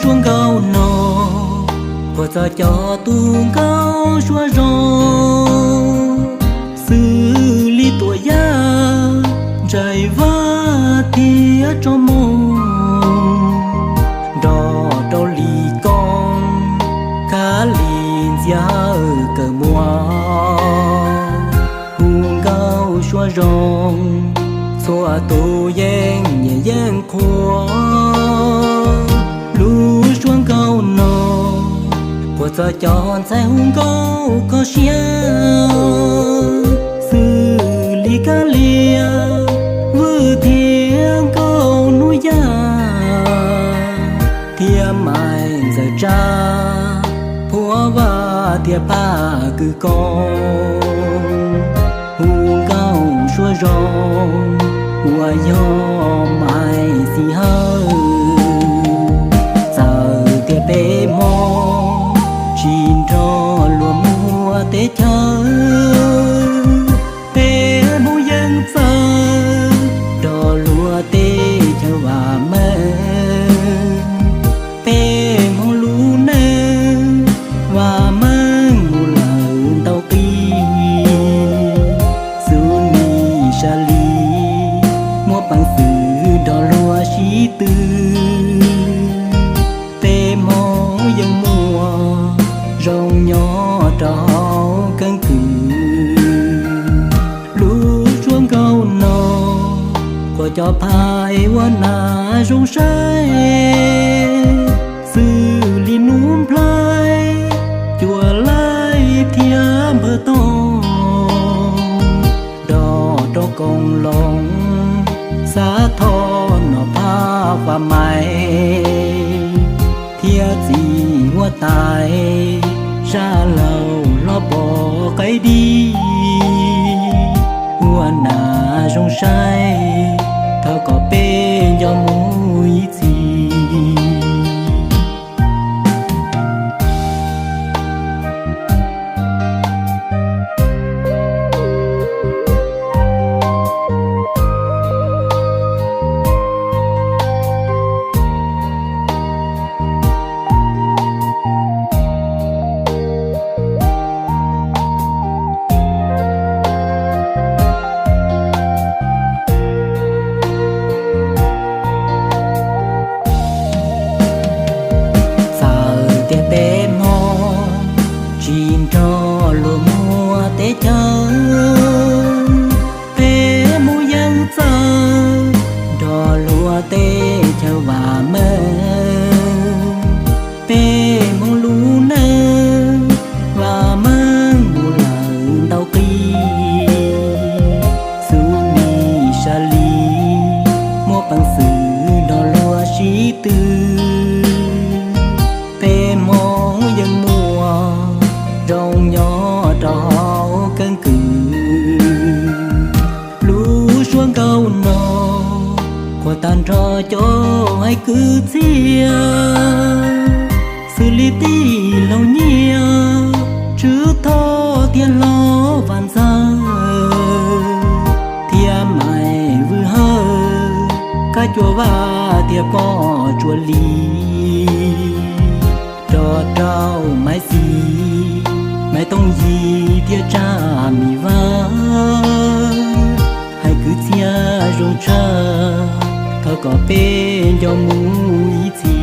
suab nkauj no, quas txog cov tub nkauj suab zoo, xws li tuam yaj, ntsais vab thiab tso moo, nrog rau Lis Koob, Kab Lis, Ntxhiab Hawj, Kawm Muas, hu nkauj suab zoo, txhua tus yeej nyiam yeej qhuas. Lub suab nkauj no, quas txog cov ntxhais hu nkauj kho siab, xws li Kab Lis, Vwj thiab Nkauj Hnub Yaj, thiab Maiv Ntxawm Tsab, Phuab Vaj thiab Paj Kwm Koob, hu nkauj suab zoo, uas yog Maiv Xis Hawj, txawm tias peb Hmoob tsis nrog luag muaj teb chaws, peb Hmoob yeej txawj nrog luag teb chaws vam meej. Peb Hmoob lub neej vam meej mus lawm ntau qis, xub nis sab li muaj peev xwm nrog luag sib tw. Peb Hmoob yeej muaj zoo nyob rau hauv keeb kwm. Lub suab nkauj no, quas cov phais ua nas zoo saib, xws li Nub Nplhaib, Cua Laij thiab Npawg Tooj, nrog rau Koom Loos, Xab Thoj, Nom Phaj, Faj Maiv, thiab txiv huab tais, Zaj Laug Hlob Pov Qaib Dib, ua nas zoo saib, thov kom peb nco mus ib txhis. Txawm tias peb Hmoob tsis nrog luag muaj teb chaws, peb Hmoob yeej txawj nrog luag teb chaws vam meej. Peb Hmoob lub neej vam meej mus lawm ntau qis, xub nis sab li muaj peev xwm nrog luag sib tw. Peb Hmoob yeej muaj zoo nyob rau hauv keeb kwm. Lub suab nkauj no, quas tag nrho cov hais kwv txhiaj, xws li tij laug Nyiaj, Tswv Thoj thiab Hlob Vaj Ntxawg, thiab Maiv Vwj Hawj, Kab Cua Vaj thiab Poj Tsua Lis, nrog rau Maiv Xis, Maiv Tooj Yig thiab Tsab Mis Vaj, hais kwv txhiaj zoo tshaj, thov kom peb nco mus ib txhis.